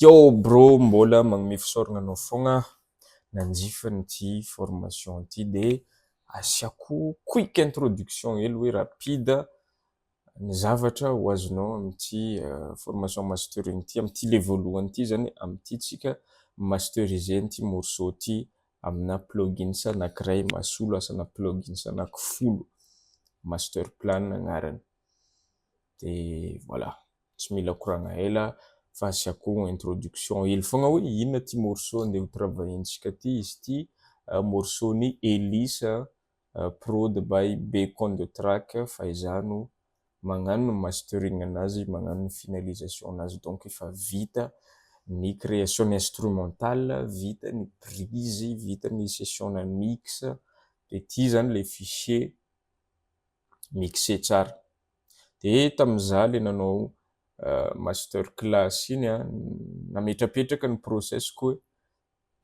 Yo bro, mbola magnome fisaoragna anao fogna nanjifa an'ity formation ity de asiako quick introduction hely hoe rapide ny zavatra ho azonao amin'ity formation mastering ity, amin'ity le voalohany ity zany, amin'ity tsika masteriser an'ity morceau ity amina plugins anankiray mahasolo asana plugins anankifolo, master plan agnarany. De voilà, tsy mila koragna ela fa asiako introduction hely fogna hoe inona ty morceau andeha ho travailler-ntsika ty, izy ity morceau-n'i Elisa prod by Bacon the track fa izaho no magnano ny mastering anazy, magnano ny finalisation anazy donc efa vita ny création ny instrumental, vita ny prise, vita ny session-na mix, de ty zany le fichier mixé tsara. De tamin'izaho le nanao master class iny an, nametrapetraka ny process-ko hoe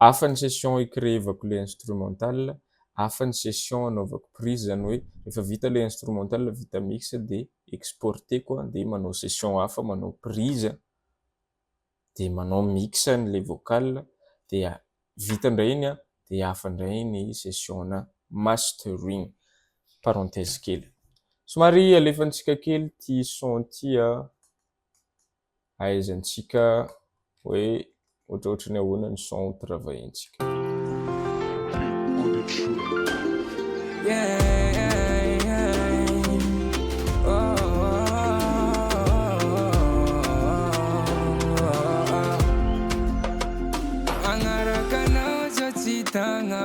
hafa ny session hi-créer-vako le instrumental, hafa ny session hanaovako prise, zany hoe rehefa vita le instrumental, vita mix de exporter-ko de manao session hafa manao prise de manao mix an'le vocal de vita indray iny an, de hafa indray ny session-na mastering. Parenthèse kely. Somary alefantsika kely ty son ty an, ahaizantsika hoe ohatrohatry ny ahoana ny son ho travailler-ntsika. Agnaraka anao zao tsy tagna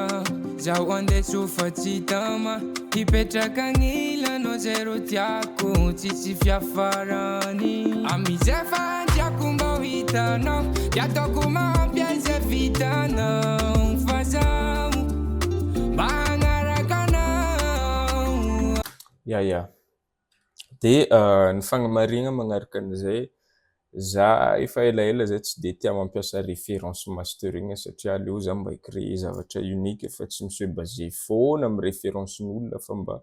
Zaho andeha soa tsy tama Hipetraka agnilanao zay ro tiako Tsisy fiafarany Amizay fa tiako mba ho hitanao De ataoko mahampy ahy zay vitanao Fa zaho mba hagnaraka anao. Ya ya. De ny fagnamarihana magnaraka an'izay, za efa elaela zay tsy de tia mampiasa référence mastering satria aleo za mba hi-créer zavatra unique fa tsy mi-se baser foana amin'ny référence-n'olona fa mba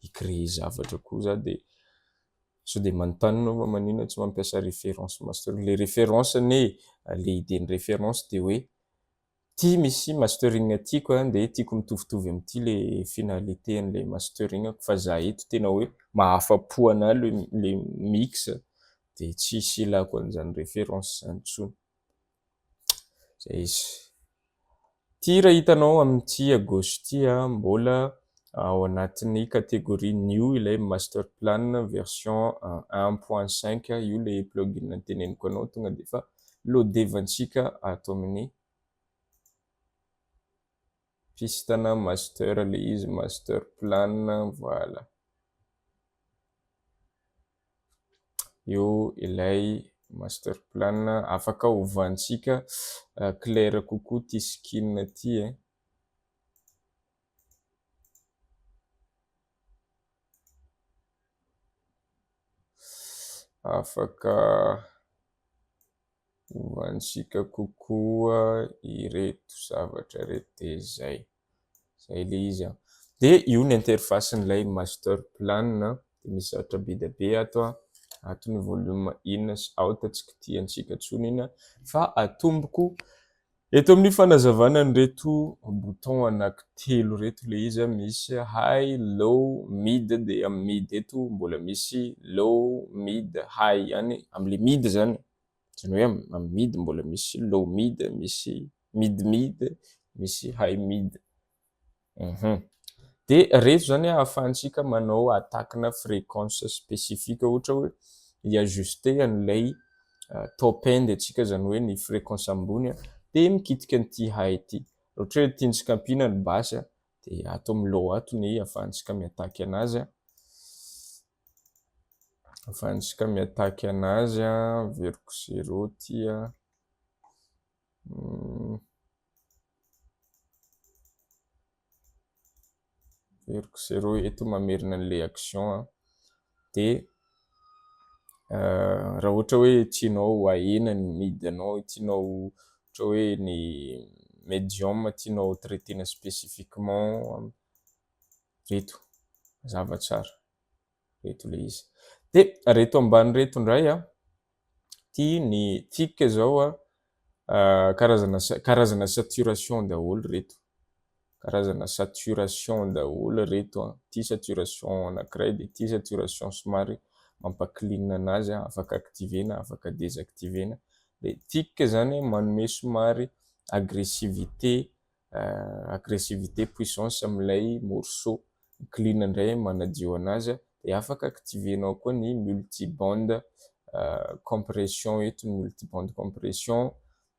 hi-créer zavatra koa za de sao de manontany anao fa maninona tsy mampiasa référence mastering. Le référence anie, le idée-n'ny référence de hoe ty misy mastering tiako an de tiako mitovitovy amin'ity le finalité an'le mastering fa za eto tena hoe mahafa-po anahy le mix de tsisy ilako an'izany référence zany intsony. Zay izy. Ty raha hitanao amin'ity à gauche ty an, mbola ao anatin'ny catégorie new ilay master plan version 1.5, io le plugin noteneniko anao tonga de efa loadevantsika ato amin'ny piste-na master le izy, master plan, voilà. Io ilay master plan afaka ovantsika clair kokoa ty skin ty e. Afaka ovantsika kokoa ireto zavatra ireto de zay. Zay le izy an. De io ny interface-n'ilay master plan de misy zavatra be dia be ato an. Ato ny volume in sy out tsy kitihantsika intsony iny an. Fa atomboko eto amin'ny fanazavana an'ireto bouton anankitelo ireto le izy an. Misy high, low, mid de amin'ny mid eto mbola misy low, mid, high ihany. Amin'le mid zany, zany hoe amin'ny mid mbola misy low mid, misy mid mid, misy high mid. De reto zany ahafahantsika manao attaque-na fréquence spécifique ohatra hoe hi-ajuster an'ilay top end antsika zany hoe ny fréquence ambony an, de mikitika an'ity high ity. Raha ohatra hoe tiantsika ampiana ny basse an, de ato amin'ny low ato ny ahafahantsika mi-attaque anazy an, ahafahantsika mi-attaque anazy an, averiko zéro ty an. Averiko zéro eto mamerina an'ilay action an, de raha ohatra hoe tianao ahena ny mid anao, tianao ohatra hoe ny medium tianao traiter-na spécifiquement reto mazava tsara, reto le izy. De reto ambany reto indray an, ty ny tick zao an. Karazana karazana saturation daholo reto, karazana saturation daholo reto an, ity saturation anankiray dia ity saturation somary mampa clean anazy an, afaka activer-na afaka désactiver-na, dia tick zany manome somary agressivité agressivité puissance amin'ilay morceau, ny clean indray manadio anazy dia afaka activer-nao koa ny multiband compression eto ny multiband compression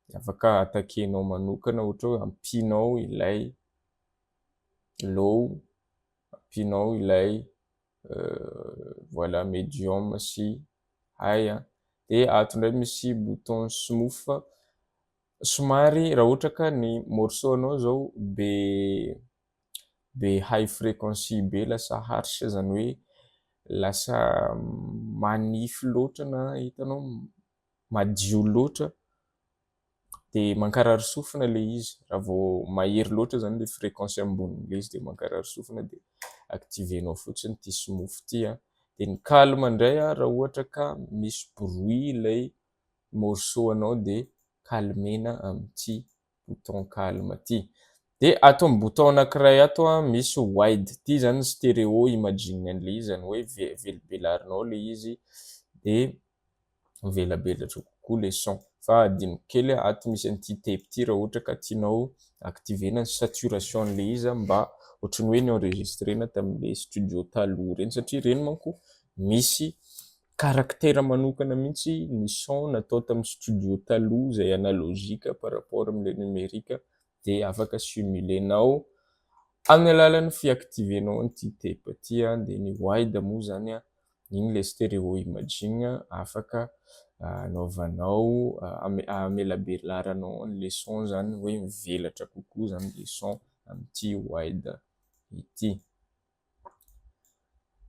dia afaka attaquer-nao manokana ohatra hoe ampianao ilay low, ampianao ilay voilà medium sy high an, dia ato indray misy bouton smooth somary raha ohatra ka ny morceau anao zao be be high frequency be lasa harsh zany hoe lasa manify loatra na hitanao madio loatra dia mankarary sofina ilay izy raha vao mahery loatra zany ilay fréquence ambonin'ilay izy dia mankarary sofina dia activer-nao fotsiny ity smooth ity an. Dia ny calme indray an raha ohatra ka misy bruit ilay morceau anao dia calmer-na amin'ity bouton calme ity. Dia ato amin'ny bouton anankiray ato an misy wide, ity zany stéréo imaging an'ilay izy zany hoe velabelarinao ilay izy dia mivelabelatra kokoa ilay son. Fa adinoko kely ato misy an'ity tape ity raha ohatra ka tianao activer-na ny saturation an'ilay izy mba ohatran'ny hoe ni-enregistrer-na tamin'ilay studio taloha ireny satria ireny manko misy caractère manokana mihitsy ny son natao tamin'ny studio taloha izay analogique par rapport amin'ilay numérique dia afaka simuler-nao amin'ny alalan'ny fi-activer-nao an'ity tape ity an. Dia ny wide moa zany an, iny ilay stéréo imaging afaka anaovanao amelabelaranao an'ilay son zany hoe mivelatra kokoa zany ilay son amin'ity wide ity.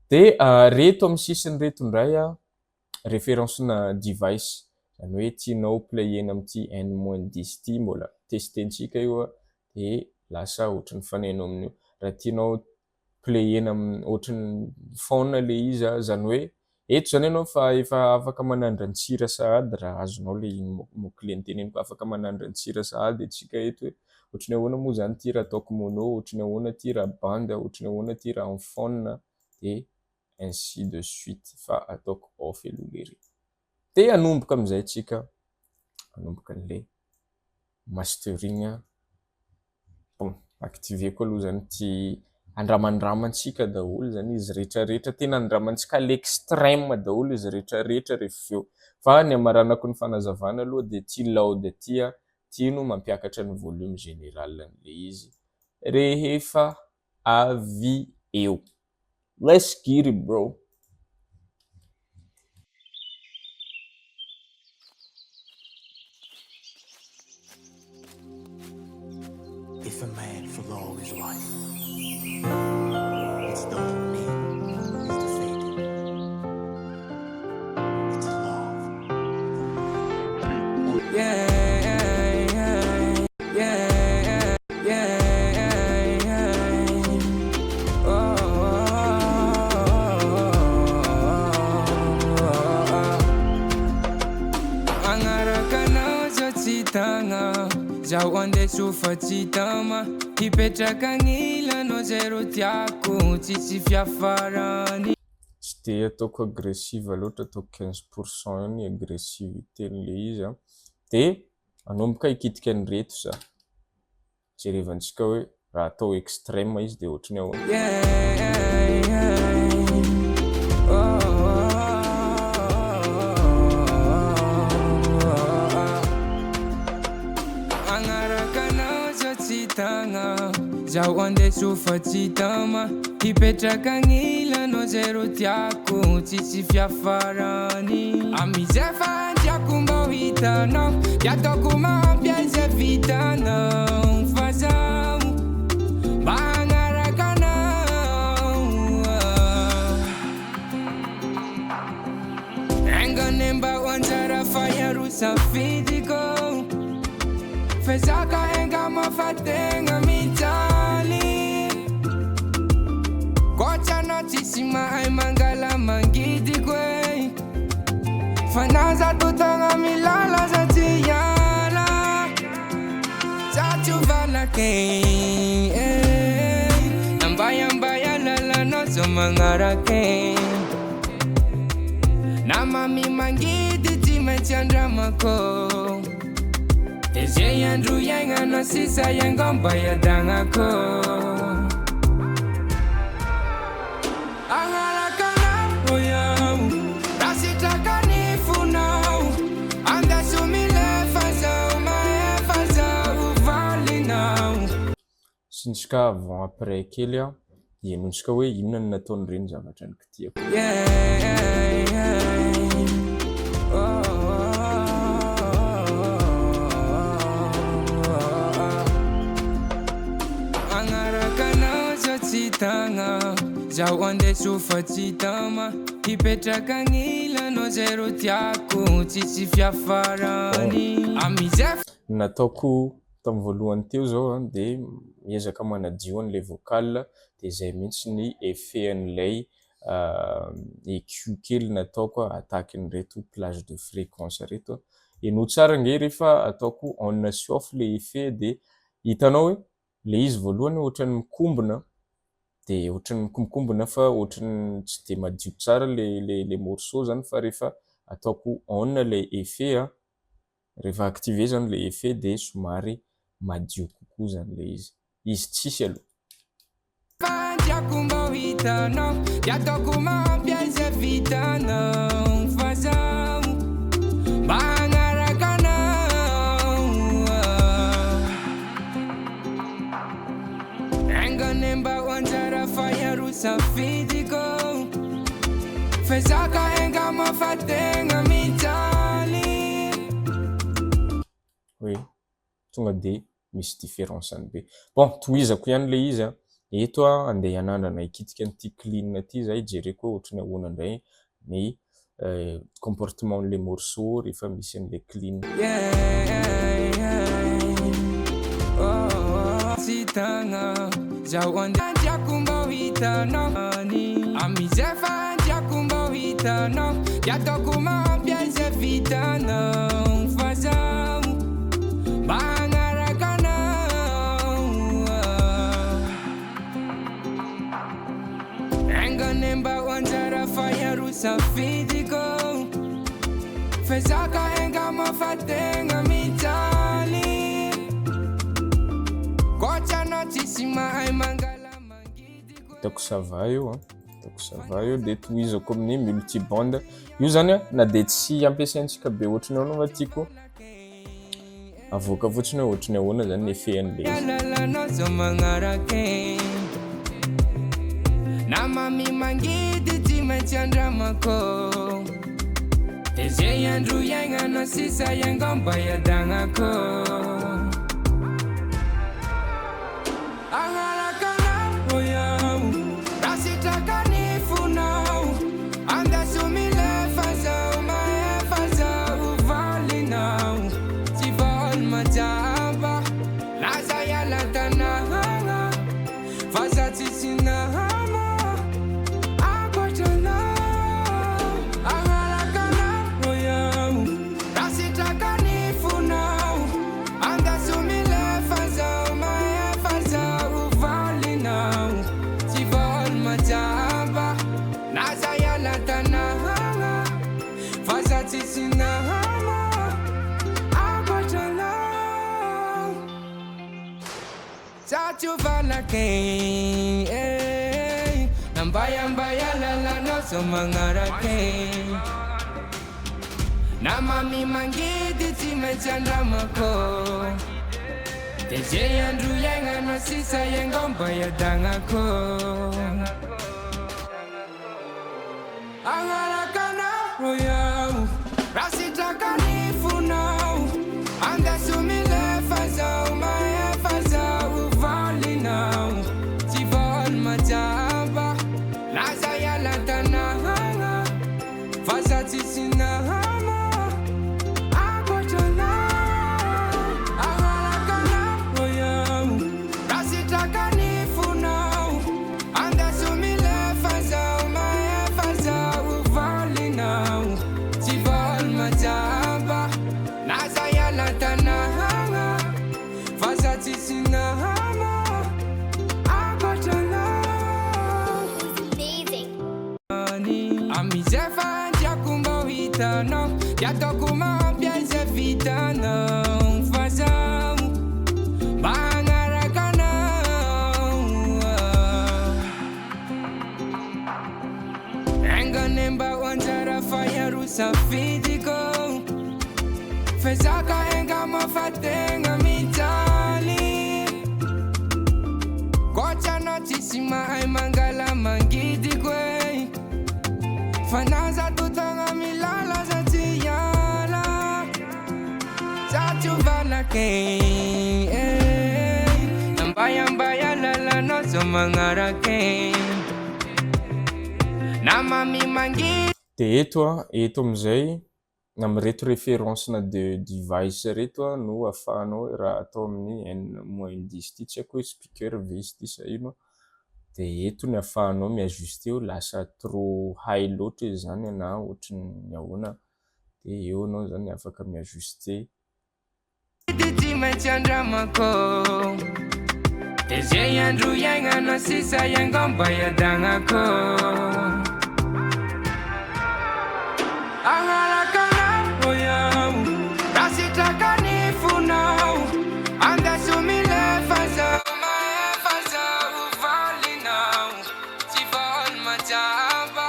Dia reto amin'ny sisiny reto indray an, référence-na device zany hoe tianao player-na amin'ity N moins dix ity mbola tester-ntsika io an, dia lasa ohatran'ny faneno amin'io. Raha tianao player-na ohatran'ny phone ilay izy an, zany hoe eto zany ianao fa efa afaka manandran-tsira sahady raha azonao ilay mot clé noteneniko, afaka manandran-tsira sahady antsika eto hoe ohatran'ny ahoana moa zany ity raha ataoko mono, ohatran'ny ahoana ity raha bande, ohatran'ny ahoana ity raha en phone, dia ainsi de suite fa ataoko off aloha lery. Dia hanomboka amin'izay tsika, hanomboka an'ilay mastering. Bon, activer-ko aloha zany ity andramandramantsika daholo zany izy rehetrarehetra, tena andramantsika à l'extrême daholo izy rehetrarehetra rehefa avy eo. Fa ny amaranako ny fanazavana aloha dia ity loud ity an, ity no mampiakatra ny volume général an'ilay izy rehefa avy eo. Let's get it bro. If a man for all his life, it's though me is the fate. It's love. Yeah. Oh. Agnaraka anao zao tsy tagna, zaho andeha sofa tsy tama, hipetraka agnilanao zay ro tiako, tsisy fiafarany. Tsy dia ataoko agressive loatra, ataoko 15% eo ny agressivité an'ilay izy an, dia hanomboka hikitika an'ireto za. Jerevantsika hoe raha atao extrême izy dia ohatran'ny ahoana. Yeah. Oh. Agnaraka anao zao tsy tagna, zaho andeha sofa tsy tama, hipetraka agnilanao zay ro tiako, tsisy fiafarany. Amizay fa tiako mba ho hitanao, de ataoko mampy zay vitanao, fa zaho mba hagnaraka anao. Engane mba ho anjara fa iaro safidiko, fa zaka enga mafategna mijaly. Koa tsisy mahay mangala mangidiko e, fa naza totagna milala za tsy hiala. valake. Ambayambaya lalanao zao magnarake. Na mamy mangidy tsy maintsy andramako. De zay andro iaignana sisa iango mba hiadagnako. Agnaraka anao iaho, raha sitraka ny fonao. Andaso milefa zaho mahefa zaho valinao. Sintsika avant après kely a, dia henointsika hoe inona no nataon'ireny zavatra nikitiako. Yeah. Oh, oh, oh. Agnaraka anao zao tsy tagna. Zaho andeso fa tsy tama. Hipetraka agnilanao zay ro tiako. Tsisy fiafarany amizay. Nataoko tamin'ny voalohany teo zao a, dia miezaka manadio an'ilay vocal, dia izay mihitsy ny effet an'ilay EQ kely nataoko atakin'ireto plage de fréquence reto. Henoy tsara ange rehefa ataoko on sy off le effet, dia hitanao hoe le izy voalohany ohatran'ny mikombona, dia ohatran'ny mikombokombona fa ohatran'ny tsy dia madio tsara le morceau zany, fa rehefa ataoko on le effet a, rehefa activé zany le effet, dia somary madio kokoa zany le izy. Izy tsisy aloha. Fa tiako mba ho hitanao. De ataoko mampiaiza vitanao. Fa zaho mba hagnaraka anao. Engane mba ho anjara fa iaro safidiko. Fezaka enga mafategna mijaly. Hoe tonga dia misy différence any be. Bon, tohizako ihany le izy a. Eto a, andeha hanandrana hikitika an'ity clean ty zahay, jereko hoe ohatran'ny ahoana indray ny comportement n'le morceau rehefa misy an'le clean. Yeah. Oh, tsy tagna. Zaho andeha tiako mba ho hitanao. Amizay fa tiako mba ho hitanao. De ataoko mampiaiza vitanao. Fa zaho mba hagnaraka anao. Engane mba ho anjara fa iaro safidiko. Fezaka enga mafategna mijaly. Kotrana tsisy mahay mangala mangidy. Hitako ça va io a, hitako ça va io, dia tohizako amin'ny multibande. Io zany a, na dia tsy ampiasaintsika be ohatran'ny ahoana, fa tiako avoaka fotsiny hoe ohatran'ny ahoana zany ny effet an'le izy. Lalanao zao magnarake. Na mamy mangidy tsy maintsy andramako. De zay andro iaignana sisa iango mba hiadagnako. Agnaraka anao iaho, raha sitraka ny fonao. Andaso milefa zaho mahefa zaho valinao. Tsy valy majamba, laza iala tanàgna. Fa za tsisy nama ankoatra anao. Agnaraka anao iaho, raha sitraka ny fonao. Andaso milefa zaho mahefa zaho valinao. Tsy valy majamba, laza iala tanàgna. Fa za tsisy nama ankoatra anao. Za tsy ho valake. Nambayambaya lalanao zao magnarake. Na mamy mangidy tsy maintsy andramako. De zay andro iaignana sisa iango mba hiadagnako. Agnaraka anao iaho, raha sitraka ny fonao. Andaso milefa zaho mahefa zaho valinao. Tsy valy majamba, laza iala tanàgna. Fa za tsisy nama ankoatra anao. Agnaraka anao iaho, raha sitraka ny fonao. Andaso milefa zaho mahefa zaho valinao. Tsy valy majamba. valake. Ambayambaya lalanao zao magnarake. Na mami mangidy. De eto a, eto amizay amin'ireto référence-na de device reto a no ahafahanao raha atao amin'ny N-10 ty, tsy haiko hoe speaker ve izy ty sa ino. De eto ny ahafahanao mi-ajuster hoe lasa trop high loatra izy zany na ohatran'ny ahoana, de eo anao zany afaka mi-ajuster. Tsy maintsy andramako. De zay andro iaignana sisa iangomba iadagnako. Agnaraka anao iaho, raha sitraka ny fonao. Andaso milefa zaho, mahefa zaho valinao. Tsy valy majamba,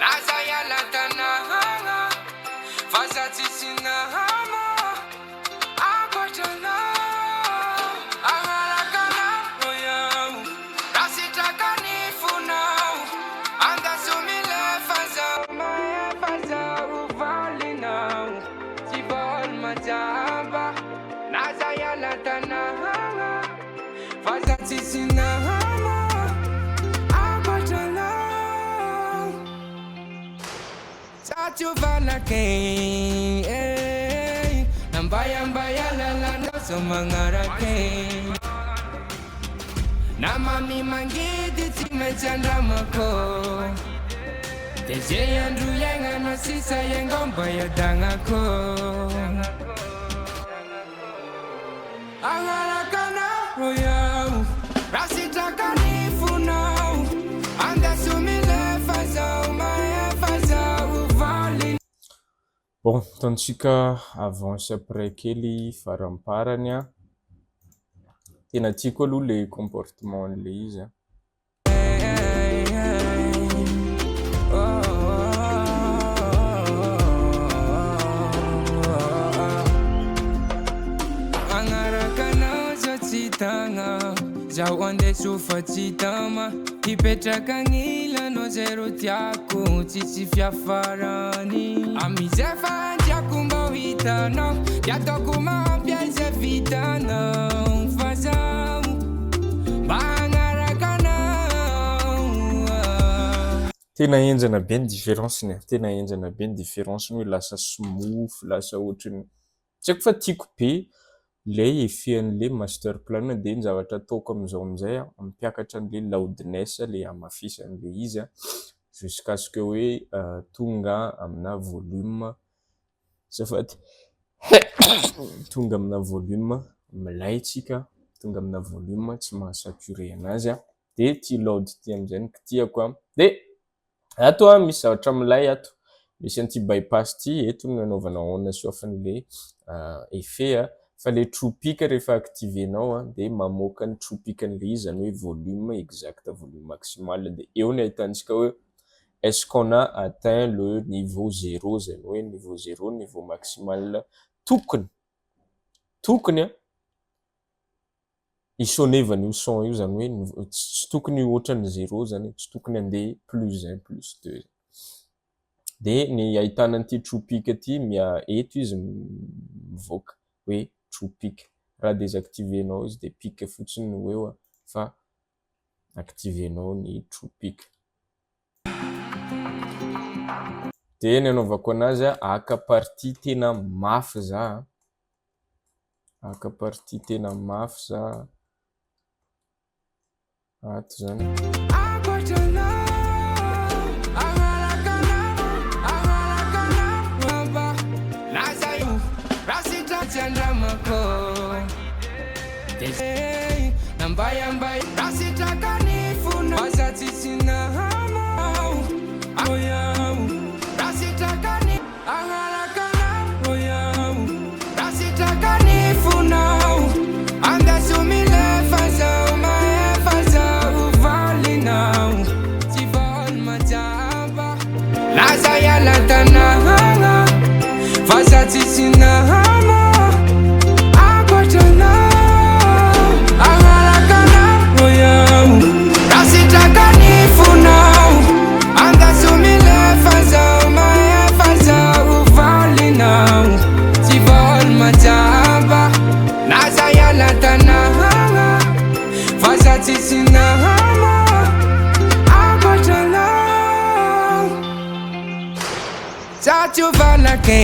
laza hiala tanàgna. Fa za tsisy nama ankoatra anao. Agnaraka anao iaho, raha sitraka ny fonao. Andaso milefa zaho, mahefa zaho valinao. Tsy valy majamba, laza hiala tanàgna. Fa za tsisy nama ankoatra anao. Tsy ho valake. Ambayambaya lalanao zao magnarake. Na mami mangidy tsy maintsy andramako. De zay andro iaignana sisa iangomba iadagnako. Agnaraka anao iaho, raha sitraka ny fonao. Andaso milefa zaho, mahefa zaho valinao. Bon, ataontsika avant sy après kely faramparany a. Tena tiako aloha le comportement an'le izy a. Agnaraka anao zao tsy tagna. Zaho andeha sofa tsy tama. Hipetraka agnilanao zay ro tiako. Tsisy fiafarany. Amizay fa andiako mba ho hitanao. De ataoko mahampy ahy zay vitanao. Fa zaho mba hagnaraka anao. Tena henjana be ny différence-ny a, tena henjana be ny différence-ny hoe lasa smooth, lasa ohatran'ny tsy haiko fa tiako be le effet an'le master plan. De ny zavatra ataoko amizao amizay a, mampiakatra an'le loudness, le hamafisan'le izy a, jusqu'à ce que hoe tonga amina volume, azafady, tonga amina volume milay tsika, tonga amina volume tsy mahasaturé anazy a. De ty loud ty amizay no kitiako a. De ato a misy zavatra milay ato, misy an'ity bypass ty eto no anaovana on sy off an'le effet a. Fa le true peak rehefa activenao a de mamoaka ny true peak an'le izy, zany hoe volume exact, volume maximal. De eo no ahitantsika hoe est-ce qu'on a atteint le niveau zéro, zany hoe niveau zéro, niveau maximal tokony a isonevana son io, zany hoe tsy tokony ohatran'ny zéro zany, tsy tokony andeha plus un, plus deux. De ny ahitana an'ity true peak ty mia eto izy mivoaka hoe true peak. Raha désactivenao izy de peak fotsiny no eo a, fa activenao ny true peak. De ny anaovako anazy a, aka partie tena mafy za, aka partie tena mafy za ato zany. Ankoatra anao, agnaraka anao, agnaraka anao mba laza io raha sitratsy andramako. De nambayambay raha sitraka ny fonao. Aza tsisy nama iaho, raha sitraka ny agnaraka anao iaho, raha sitraka ny fonao. Andaso milefa zaho, mahefa zaho valinao. Tsy valy majamba, laza hiala tanàgna. Fa za tsisy nama ankoatra anao. Agnaraka anao iaho, raha sitraka ny fonao. Andaso milefa zaho, mahefa zaho valinao. Tsy valy majamba. tsisy nama ankoatra anao. Za tsy ho valaka e,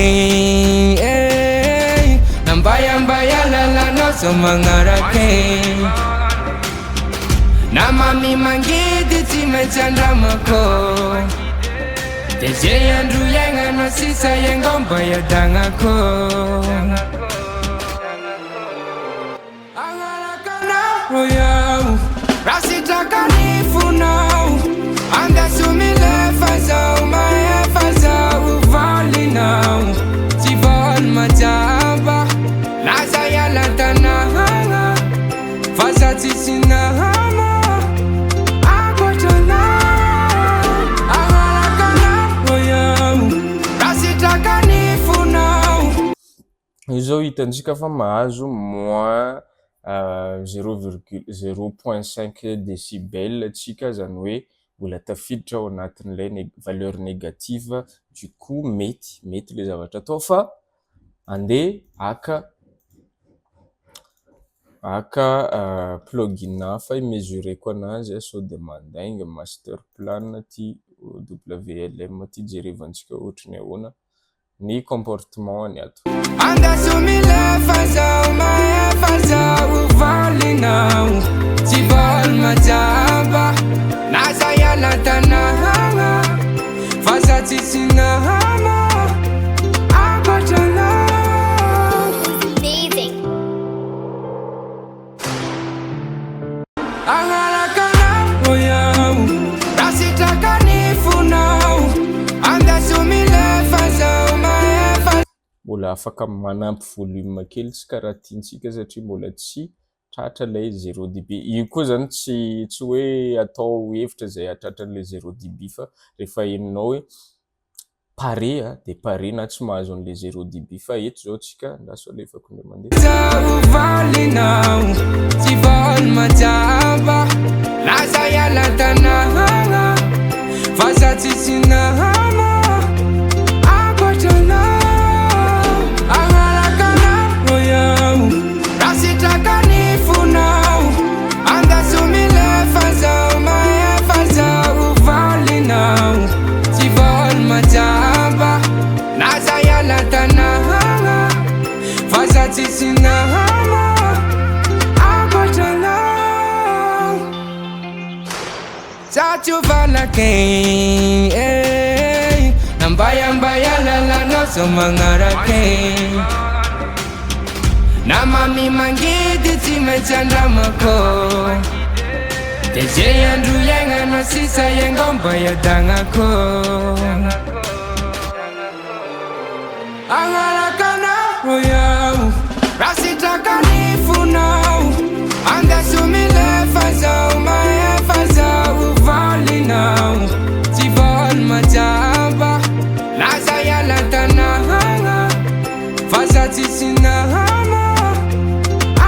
na mbayambaya lalanao zao magnaraka e. Na mamy mangidy tsy maintsy andramako. De ze andro iaignanao sisa iangao mba hiadagnako. Agnaraka anao iaho, raha sitraka ny fonao. Andraso milefa zaho mahefa zaho valinao. Tsy valy majamba, laza hiala tanàgna. Fa za tsisy nama ankoatra anao. Agnaraka anao iaho, raha sitraka ny fonao. Io zao hitantsika fa mahazo moins 0,0.5 décibel atsika, zany hoe mbola tafiditra ao anatin'ilay valeur négative. Du coup mety le zavatra atao fa andeha aka plugin hafa imesureko anazy sao de mandainga. Master plan ty WLM ty, jerevantsika ohatry ny ahoana ny comportement ny ato. Andraso milefa zaho mahefa zaho valinao. Tsy valy majamba, laza hiala tanàgna. Fa za tsisy nama ankoatra anao. Amazing. Agnaraka anao iaho, raha sitraka ny fonao. Andraso milefa zaho mahefa. Mbola afaka manampy volume kely tsika raha tiantsika satria mbola tsy tratra ilay 0 dB. Io koa zany tsy hoe atao hevitra izay hahatratra an'ilay 0 dB fa rehefa henonao hoe pare a de pare na tsy mahazo an'ilay 0 dB, fa eto zao tsika andraso alefako indray mandeha. Zaho valinao, tsy valy majamba, laza hiala tanàgna. Fa za tsisy nama ankoatra anao. Agnaraka anao iaho, raha sitraka ny fonao. Andraso milefa zaho mahefa zaho valinao. Tsy valy majamba, laza hiala tanàgna. Fa za tsisy nama ankoatra anao. Za tsy ho valaka e, na mbayambaya lalanao zao magnaraka e. Na mamy mangidy tsy maintsy andramako. De ze andro iaignanao sisa iangao mba hiadagnako. Agnaraka anao iaho, raha sitraka ny fonao. Andraso milefa zaho mahefa zaho valinao. Tsy valy majamba, laza hiala tanàgna. Fa za tsisy nama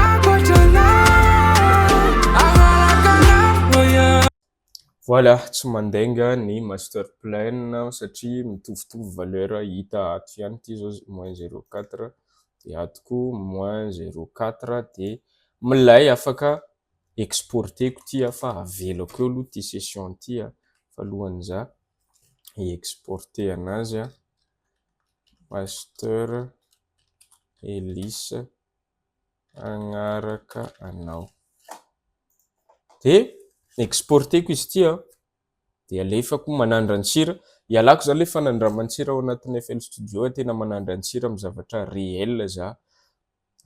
ankoatra anao. Agnaraka anao iaho. Voilà, tsy mandainga ny master plan satria mitovitovy valeur hita ato ihany. Ty zao moins 0,4 de ato koa moins 0,4, de milay afaka exporteko ty fa avelako eo aloha ty session ty a, fa alohan'iza i-exporter anazy a, master Elise agnaraka anao. De exporteko izy ty a, de alefako manandran-tsira. Ialako zany le fanandraman-tsira ao anatin'ny FL Studio, tena manandran-tsira amin'ny zavatra réel za.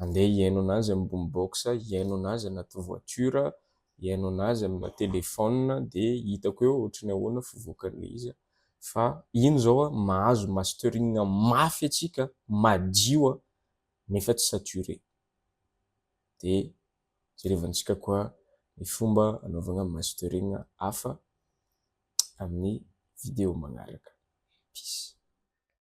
Andeha hihaino anazy amin'ny boombox, hihaino anazy anaty voiture, hihaino anazy amina téléphone, de hitako eo ohatry ny ahoana fivoakan'le izy. Fa iny zao a mahazo mastering mafy atsika, madio a, nefa tsy saturé. De jerevantsika koa ny fomba anaovana mastering hafa amin'ny vidéo magnaraka.